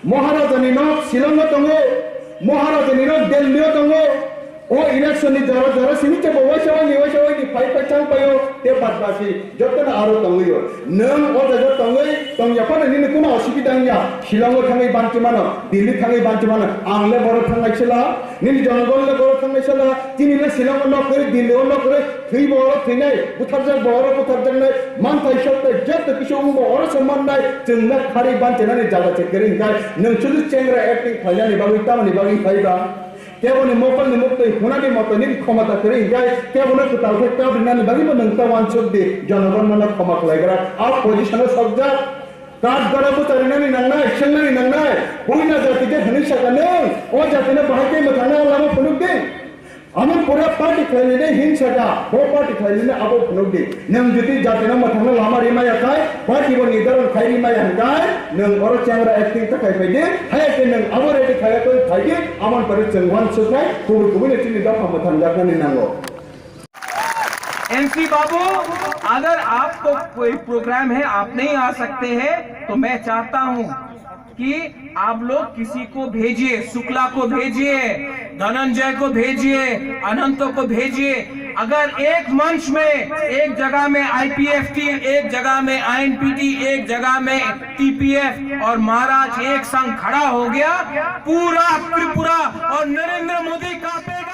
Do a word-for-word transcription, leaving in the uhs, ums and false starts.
Maharajani nok Shillongo tongo, Maharajani nok Delhio tongo. O election ni jora jora simi chebo waisa waini waisa waini phai phai chang paio te bad basi jotono aro tongwio. Nwng o jaga tongwi tongya phano nini kuno osubida wngya. Shillongo thangwi banchi mano, Delhi thangwi banchi mano. Ang le boro thangnai sela, nini jonogon le boro thangnai sela, chini le Shillongo nok kwrwi, Delhio nok kwrwi. Thwi bo oro thwinai, butharjak bo oro butharjaknai, manthai sokthai joto kisa wngbo oro se mannai, chwng le kharwi banchinani jaga se kwrwi hwnkhe, nwng sudu chengra acting khlainani bagwi tamoni bagwi phai ba? Keboni mokolni muktwi hunani moto nini khomota kwrwi hwnkhe, kebono kwtal khe kabrinani bagwi bo nwng ta uansuk di, jonogon nono khoma khlaigra, a position o sokjak, kat gora bwcharinani nangnai, swngnani nangnai, buina jati khe hwnwi saka nwng, o jatino bahai khe mwthangna lama phunuk di. Amo pura party khlainani hinsa da, bo party khlainani abo phunuk di. Nwng jodi jatino mwthangno lama rimaya khai, party bo nirdaron khai rimaya hwnkhe, nwng oro chengra acting ta khai phai di, hai khe nwng abo ready khaya twi phai di, amon pore chwng uansuknai, kubui kubui no chini dopha mwthangjaknani nango. MC बाबू, अगर आपको कोई प्रोग्राम है, आप नहीं आ सकते हैं, तो मैं चाहता हूँ कि आप लोग किसी को भेजिए, शुक्ला को भेजिए, धनंजय को भेजिए, अनंत को भेजिए। अगर एक मंच में, एक जगह में आईपीएफटी, एक जगह में आईएनपीटी, एक जगह में टीपीएफ और महाराज एक संग खड़ा हो गया, पूरा त्रिपुरा और नरेंद्र मोदी कांपेगा।